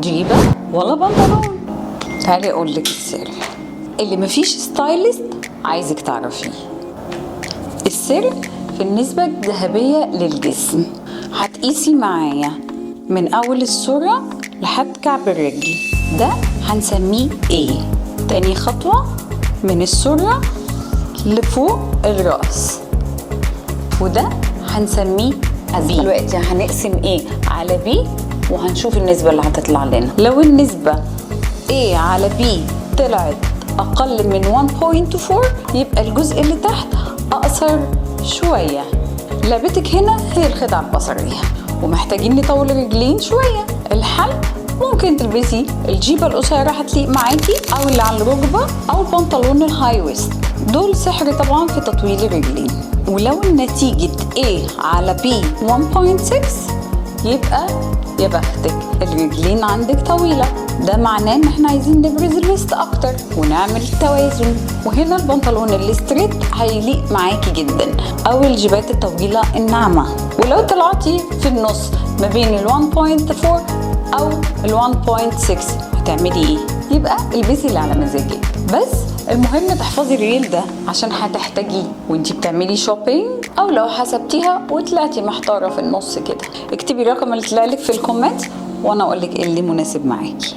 جيبة ولا بنطلون؟ تعالي اقول لك السر اللي مفيش stylist عايزك تعرفيه. السر في النسبة الذهبية للجسم. هتقيسي معايا من أول السرة لحد كعب الرجل، ده هنسميه A. تاني خطوة من السرة لفوق الرأس، وده هنسميه B. دلوقتي هنقسم A على B وهنشوف النسبة اللي هتطلع لنا. لو النسبة A على B طلعت أقل من 1.4، يبقى الجزء اللي تحت أقصر شوية. لعبتك هنا هي الخدعة البصرية، ومحتاجين نطول الرجلين شوية. الحل ممكن تلبسي الجيبة القصيرة، هتليق معاكي، أو اللي على الركبة، أو البنطلون ال high waist. دول سحر طبعا في تطويل الرجلين. ولو النتيجة A على B 1.6، يبقى يا بختك، الرجلين عندك طويلة. ده معناه ان احنا عايزين نبرز ال waist اكتر ونعمل توازن، وهنا البنطلون ال straight هيليق معاكي جدا، او الجيبات الطويلة الناعمة. ولو طلعتي في النص ما بين ال 1.4 او ال 1.6، هتعملي ايه؟ يبقى البسي اللي على مزاجك، بس المهم تحفظي الريل ده عشان هتحتاجيه وانتي بتعملي shopping، او لو حسبتيها وطلعتي محتاره في النص كده، اكتبي الرقم اللي طلع لك في ال comment وانا اقول لك ايه اللي مناسب معاكي.